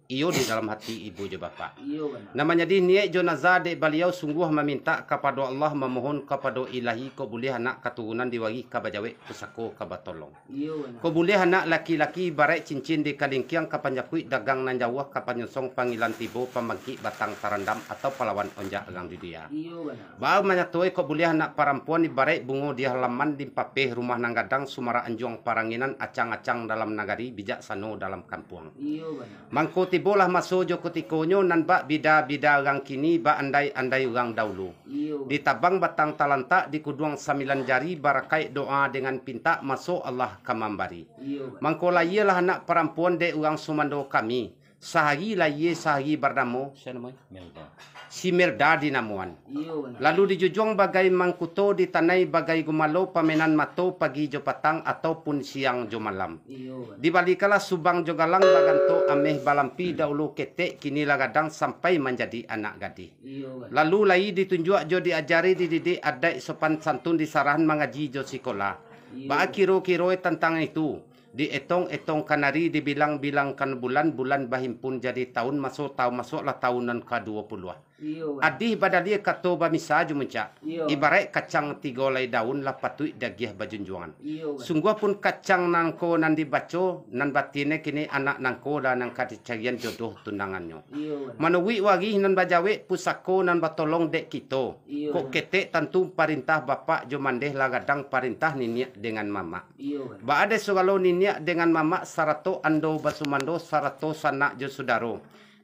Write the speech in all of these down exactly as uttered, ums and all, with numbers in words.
iyo di dalam hati ibu jo bapak. Iyo, bana. Nan manjadi niaik jo nazar dek baliau sungguah mamintak kapado Allah, mamohon kapado Ilahi, kok buliah anak katurunan diwarih ka bajawek, pusako ka batolong. Iyo, bana. Kok buliah anak laki-laki, baraik cincin di kalingkiang, ka panjapuik dagang nan jauah, ka panyusong panggilan tibo, pambangkik batang tarandam, atau palawan onjak rang di dunia. Iyo, bana. Baa manyato e, kok buliah anak parampuan, ibaraik bungo di halaman, di papeh rumah nan gadang, sumarak anjuang paranginan, acang-acang dalam nagari, bijaksano dalam kampuang. Iyo, bana. Mangko tibolah maso jo kutikonyo, nan bak bida-bida urang kini, bak andai-andai urang daulu. Iyo, bana. Ditabang batang talantak, dikuduang sambilan jari, barakaik doa dengan pintak, maso Allah ka mambari. Iyo, bana. Mangko lahialah anak parampuan dek urang sumando kami. Sahari lahia, sahari barnamo, sia namo e? Melda. Si Melda dinamoan. Iyo, bana. Lalu dijujuang bagai mangkuto, ditanai bagai gumalo, pamenan mato pagi jo patang, ataupun siang jo malam. Iyo, bana. Dibalikanlah subang jo galang, baganto ameh balampi, daulu ketek, kini lah gadang, sampai manjadi anak gadih. Iyo, bana. Lalu lai ditunjuak jo diajari, dididik adaik sopan santun, disarahan mangaji jo sikola. Iyo. Baa kiro-kiro e tantang itu? Dietong-etong kanari, dibilang-bilangkan bulan, bulan bahimpun jadi taun, maso taun masuaklah taun nan kaduo puluah. Iyo, bana. Adih badalia kato bamisa jo muncak. Iyo. Ibaraik kacang tigo lai daun, lah patuik diagiah bajunjuangan. Iyo, bana. Sungguah pun kacang nangko nan dibaco, nan batin e kini anak nangko lah nan ka dicarian jodoh tundangannyo. Iyo, bana. Manuruik warih nan bajawek, pusako nan batolong dek kito. Iyo. Kok ketek tantu parintah bapak jo mandeh, lah gadang parintah niniak dengan mamak. Iyo, bana. Baa dek sagalo niniak dengan mamak, sarato ando basumando, sarato sanak jo sudaro.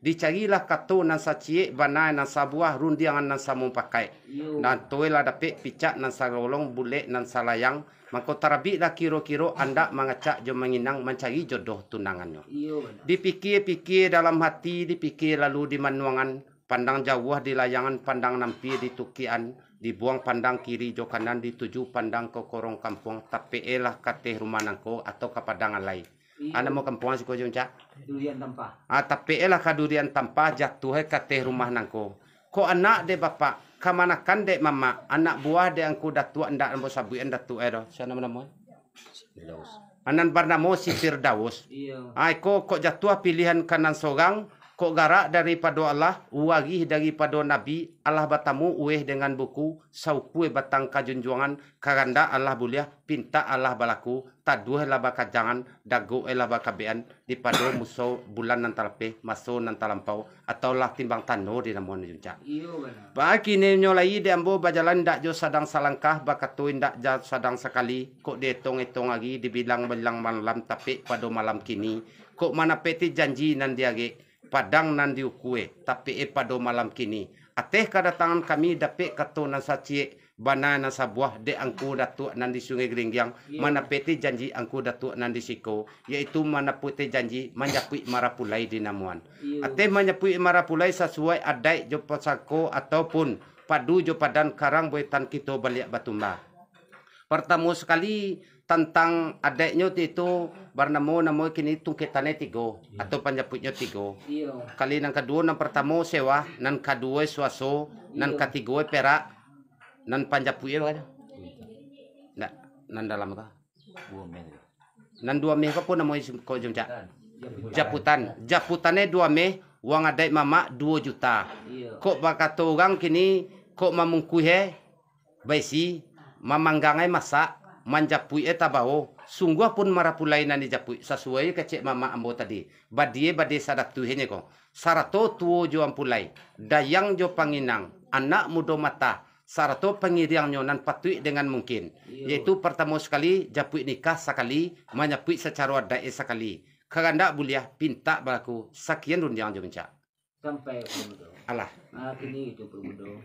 Dicarilah kato nan saciek, bana nan sabuah, rundiangan nan samupakaik. Iyo. Nan tu lah dapek picak nan sagolong, bulek nan salayang, mangko tarabiklah kiro-kiro, andak mangacak jo manginang, mancari jodoh tundangannyo. Iyo, bana. Dipikia-pikia dalam hati, dipikia lalu di manuangan, pandang jauah di layangan, pandang nampia di tukian, dibuang pandang kiri jo kanan, dituju pandang ka korong kampuang, tapek e lah ka ateh rumah nangko, atau ka padang alai. Iyo. A namo kampuang siko jo muncak? Durian Tampah. A, tapek e lah ka Durian Tampah, jatuah e ka ateh rumah nangko. Kok anak dek bapak, kamanakan dek mamak, anak buah dek angku datuak, ndak ambo sabuikan datuak e doh. Sia namo-namo e? Firdaus. A, nan barnamo si Firdaus. Iyo. A, iko kok jatuah pilihan ka nan sorang, kok garak daripado Allah, warih daripado Nabi, alah batamu uweh dengan buku, saukua batang kajunjuangan, karandak alah buliah, pintak alah balaku, taduah lah bakajangan, dagok e lah bakabekan, dipado muso bulan nan talapeh, maso nan talampau, atau lah timbang tano di namuan muncak. Iyo, bana. Baa kini nyo lai dek ambo bajalan indak jo sadang salangkah, bakato indak jo sadang sakali, kok dietong-etong ari, dibilang-bilang malam, tapek pado malam kini, kok manapeti janji nan diarek, padang nan diukua, tapek e pado malam kini. Ateh kadatangan kami dapek kato nan saciek, bana nan sabuah dek angku datuak nan di Sungai Geringgiang, iyo, manapeti janji angku datuak nan di siko, yaitu manapeti janji manjapuik marapulai di namuan. Iyo. Ateh manjapuik marapulai sasuai adaik jo pusako ataupun padu jo padan karang buatan kito baliak batumba. Partamo sakali, tantang adaiknyo ti itu barnamo, namo kini tungketan e tigo, iyo, atau panjapuiknyo tigo. Iyo. Kali nan kaduo, nan partamo sewah, nan kaduo suaso, nan, iyo, katigo perak, nan panjapuik e baa? Ndak, nan dalam ka? Duo meh. Nan duo meh ko apo namo e, ko jo muncak? Japutan. Japutan. Japutan e duo meh, uang adaik mamak duo juta. Iyo. Kok bakato urang kini, kok mamungkuih e baisi, mamanggang e masak, manjapuik e tabao, sungguah pun marapulai nan dijapuik, sasuai kecek mamak ambo tadi, badie badie sadatuih e ko, sarato tuo jo ampulai, dayang jo panginang, anak mudo mata, sarato pangiriangnyo nan patuik dengan mungkin, iyo, yaitu partamo sakali japuik nikah sakali, manjapuik sacaro adaik e sakali, karandak buliah, pintak balaku, sakian rundiang jo muncak. Sampai Purwodo. Alah. Ah, kini itu Purwodo.